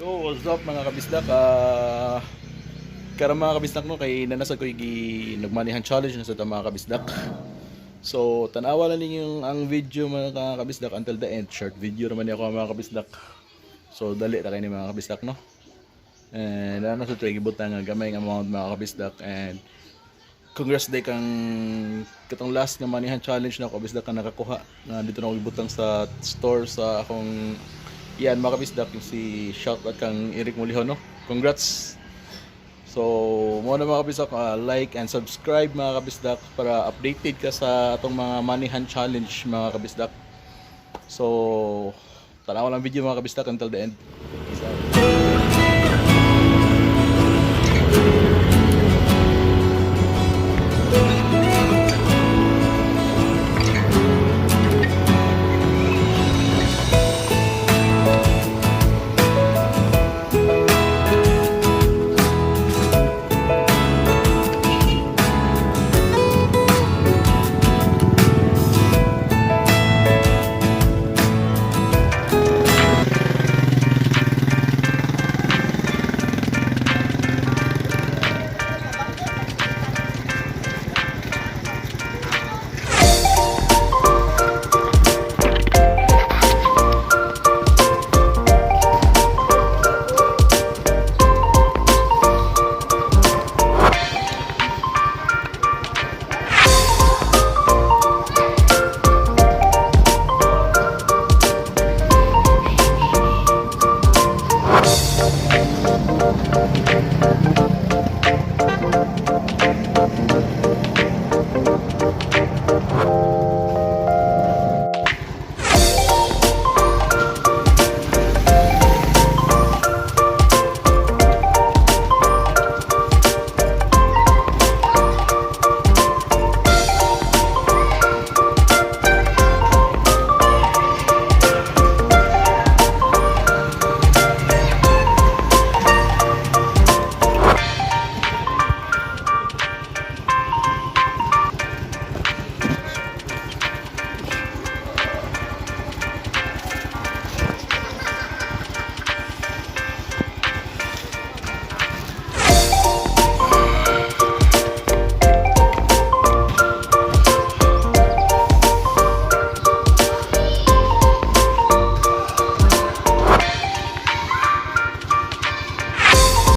Yo, what's up, mga kabisdak? Karon, mga kabisdak, no, kay nanasa ko gi nag-money hunt challenge na sa ta, mga kabisdak. So, tanawa lang ninyo ang video, mga kabisdak, until the end. Short video naman ako, mga kabisdak. So, dali ra kay ni, mga kabisdak, no. And ano sa tuig gibutang nga gamay nga amount, mga kabisdak, and congrats day kang katong last nga money hunt challenge na ako, kabisdak, ka nakakuha na dito na ako gibutang sa store sa akong iyan, mga kabisdak, yung si shoutout kang Eric Mulihon, no. Congrats. So mo na, mga kabisdak, like and subscribe, mga kabisdak, para updated ka sa atong mga money hunt challenge, mga kabisdak. So tanaw lang video, mga kabisdak, until the end. Peace out.